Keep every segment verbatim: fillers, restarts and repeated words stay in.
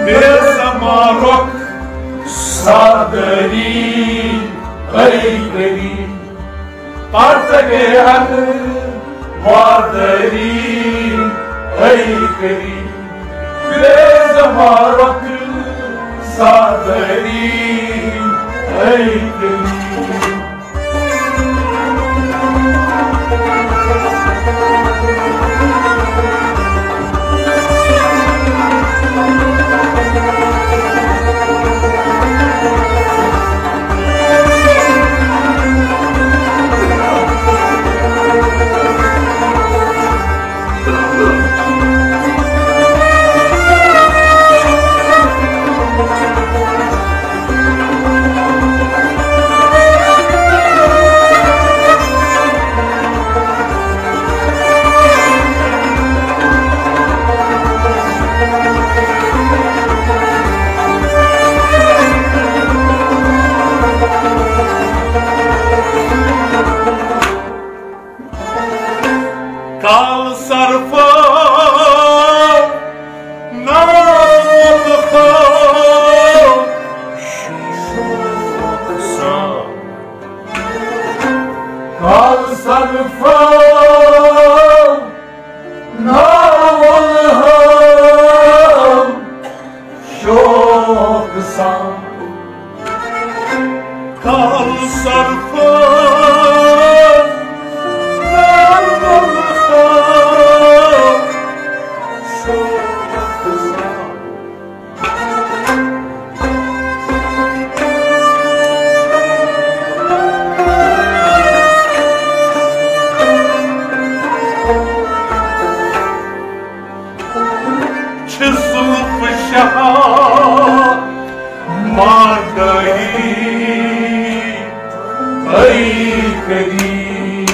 بے زما رۄخ سادری، اے کری، پتہٕ گٔے اَنہٕ وادری، اے کری۔ بے زما رۄخ سادری، اے کری۔ کال سرفا نام خو شوق سا۔ کال سرفا نام خو شوق سا۔ کال سرفا نام خو شوق سا۔ چھِ زُلفہٕ شاہ مادری، اے کری۔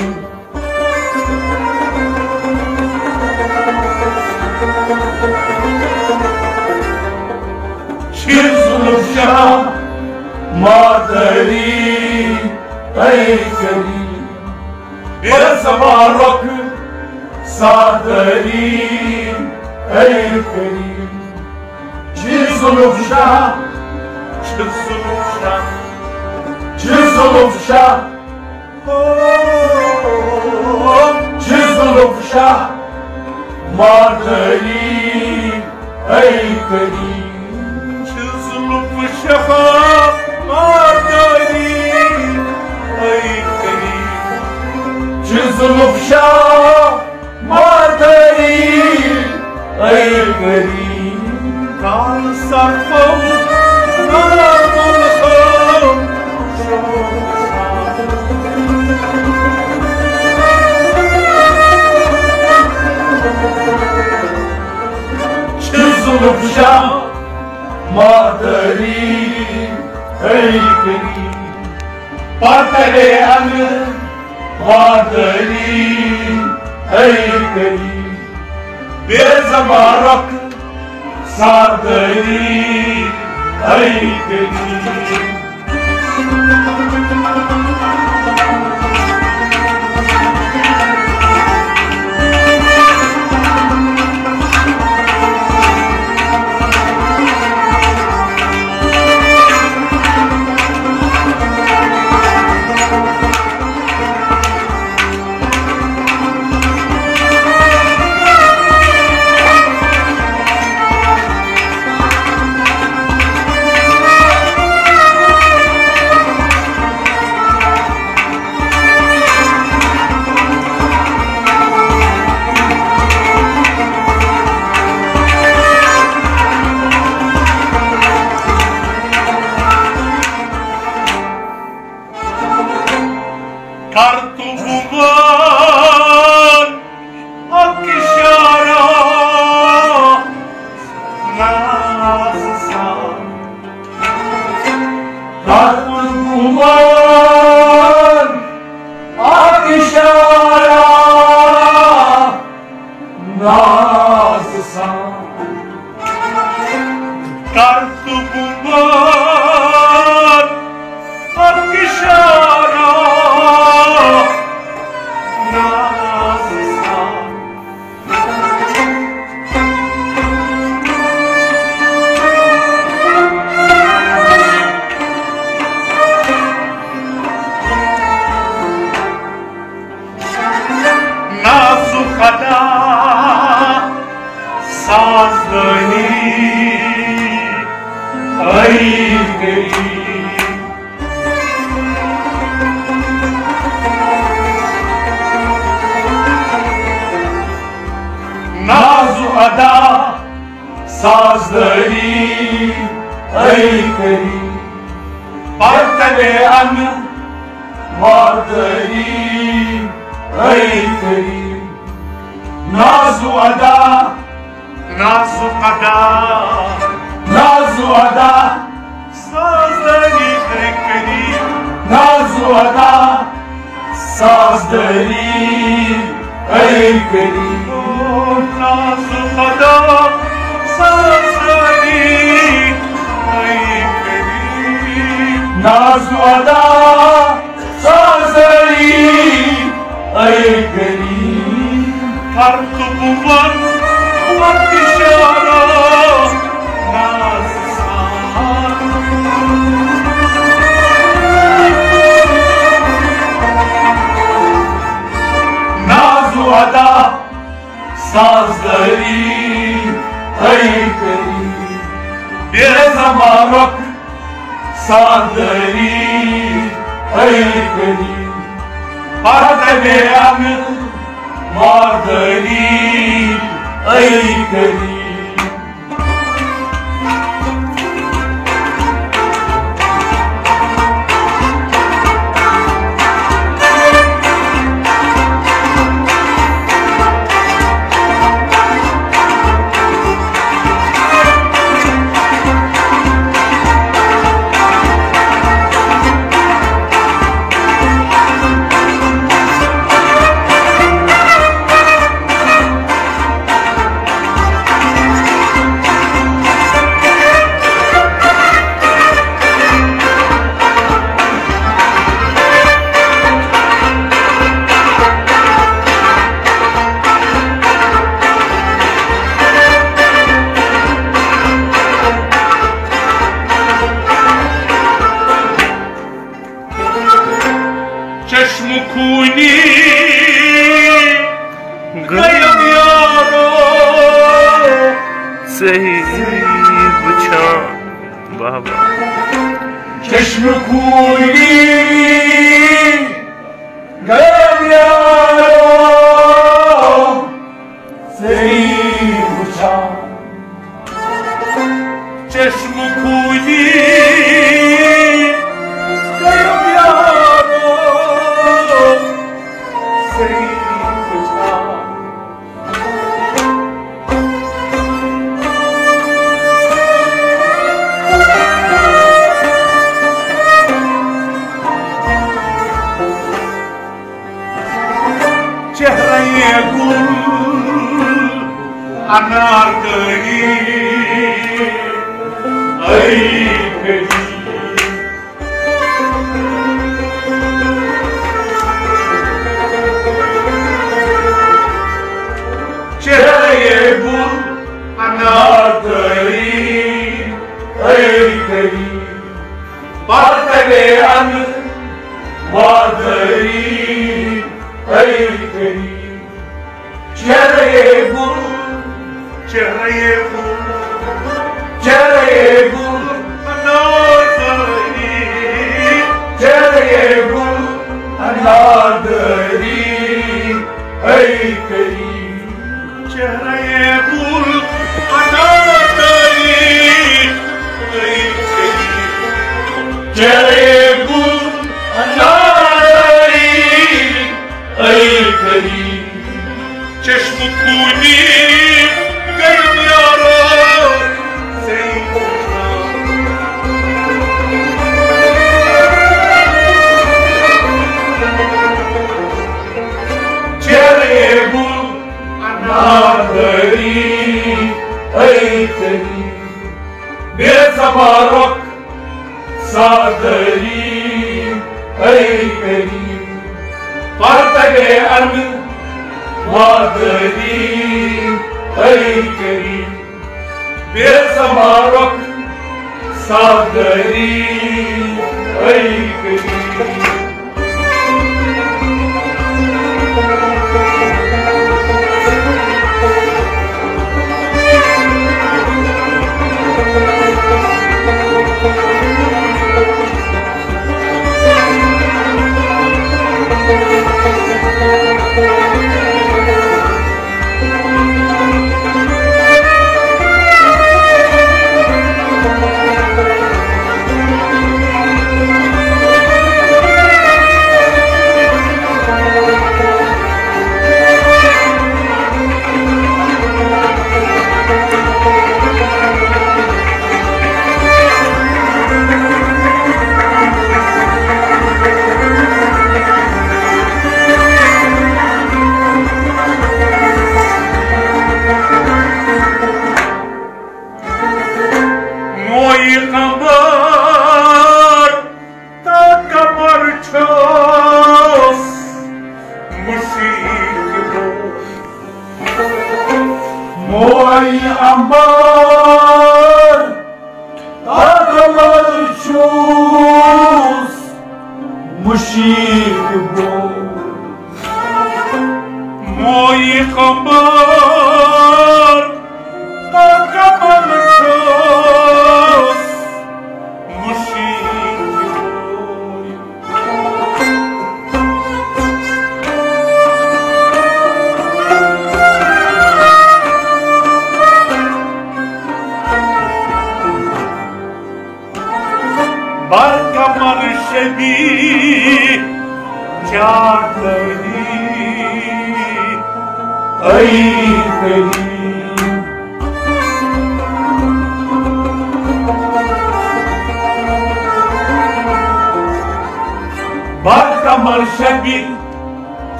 چھِ زُلفہٕ شاہ مادری، اے کری۔ بے زما رۄخ سادری، اے کری۔ چھِ زُلفہٕ شاہ، چھِ زُلفہٕ شاہ، چھِ زُلفہٕ شاہ، چھِ زُلفہٕ شاہ مادری، اے کری۔ چھِ زُلفہٕ شاہ مادری، اے کری۔ چھِ زُلفہٕ شاہ مادری، اے کری۔ کال سرفو نام خو۔ چھِ زُلفہٕ شاہ مادری، اے کری۔ پتہٕ گٔے اَنہٕ وادری، اے کری۔ بے زما رۄخ سادری، اے کری۔ کر تو بُمار اکھ اشارہ ناز سان۔ کر تو بُمار اکھ اشارہ ناز سان۔ کر تو بُمار اکھ اشارہ ناز سان۔ اے غریب۔ ناز و ادا سازداری، اے غریب۔ پرتلے ان مارداری، اے غریب۔ ناز و ادا، ناز و ادا، ناز و ادا، سازداری، اے غریب۔ ناز و ادا سازداری، اے غریب۔ او ناز و ادا سازداری، اے غریب۔ ناز و ادا سازداری، اے غریب۔ کر تو بون وقت اشارہ ناز سان۔ ناز و ادا سازداری، اے غریب۔ بے زمارک سازداری، اے غریب۔ پردے ان مارداری، اے غریب۔ چشم خونی گٔیم یارو۔ صحیح وٕچھان۔ واہ واہ۔ چشم خونی گٔیم یارو۔ صحیح وٕچھان۔ چشم خونی گٔیم یارو۔ صحیح وٕچھان۔ چہرہ گل انار داری، اے غریب۔ چہرہ گل انار داری، اے غریب۔ پردے ان مارداری، اے غریب۔ چہرہ گل، چہرہ گل، چہرہ گل انار داری، چہرہ گل انار داری، اے غریب۔ چہرہ گل انار داری، اے غریب۔ چہرہ گل انار داری، اے غریب۔ چشم خونی گٔیم یارو۔ چہرہ گل انار داری، اے غریب۔ بے زمارک سازداری، اے غریب۔ پردے ان مارداری، اے غریب۔ بے زمارک سازداری، اے غریب۔ پیغمبر، تا قمر چھوس مشیر بول۔ موئی امبر، تا قمر چھوس مشیر بول۔ موئی قمر، تا قمر چھوس مشیر بول۔ بر قمر شبی چادری، ای کریم۔ بر قمر شبی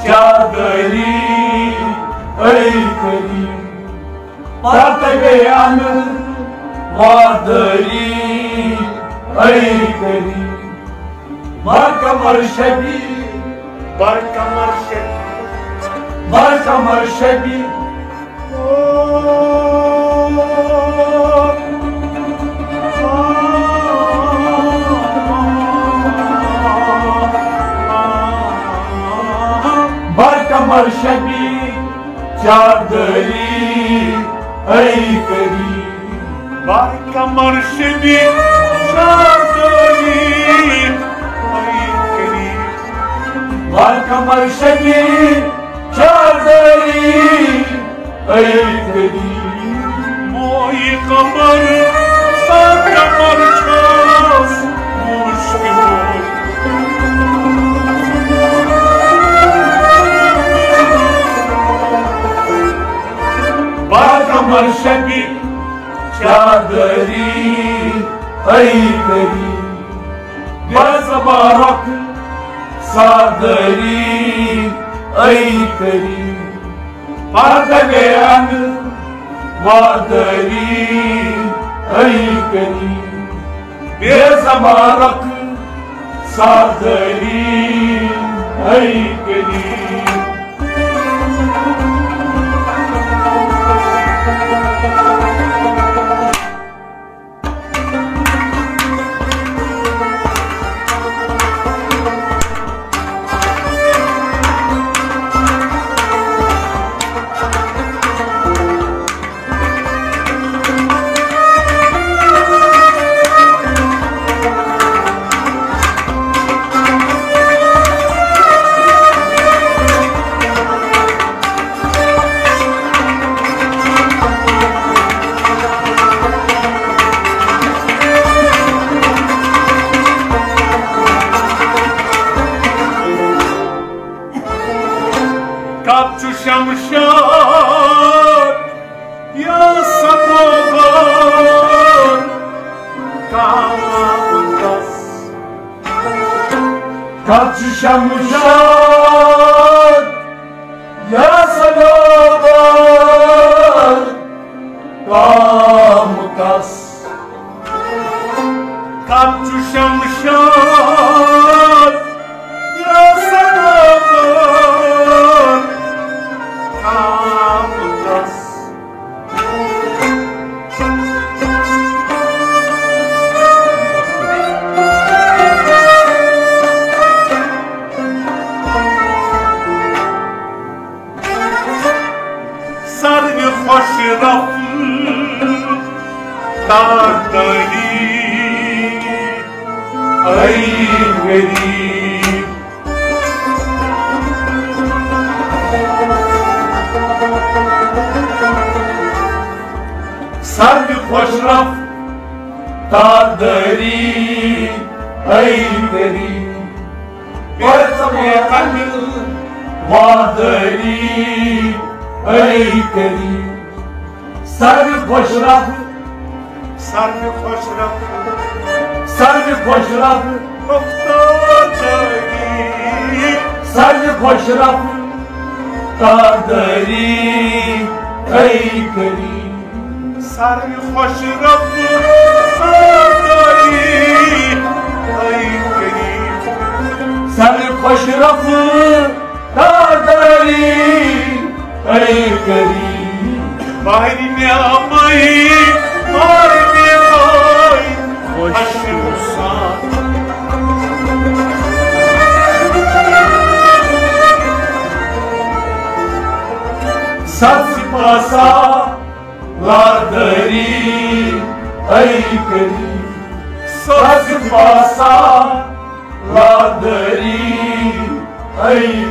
چادری، ای کریم۔ پرتوے انہٕ وادری، ای کریم۔ بر قمر شبی، بر قمر شبی، بر قمر شبی۔ بر قمر شبی چادری، ای کریم۔ بر قمر شبی چادری، ای کریم۔ بر قمر شبی چادری، ای کریم۔ موئی قمر، تا قمر چھوس مشکل۔ بر قمر شبی چادری، ای کریم۔ بے زبان رخ سادری، ای کریم۔ پردوے انہٕ وادری، ای کریم۔ بے زبان رخ سادری، ای کریم۔ کب چھُ شمشاد یا سنوبر کامتس؟ کب چھُ شمشاد یا سنوبر کامتس؟ کب چھُ شمشاد یا سنوبر کامتس؟ ساروی خۄش رفتار دٲری، اے غریب۔ ساروی خۄش رفتار دٲری، اے غریب۔ پرتوے انہٕ وادری، اے غریب۔ ساروی خۄش رفتار، ساروی خۄش رفتار، ساروی خۄش رفتار دٲری، ساروی خۄش رفتار دٲری، اے غریب۔ ساروی خۄش رفتار اشرف دادری، اے غریب۔ ماہر نعمت، ماہر نعمت، خوش۔ سچ پاسا لادری، اے غریب۔ سچ پاسا لادری، اے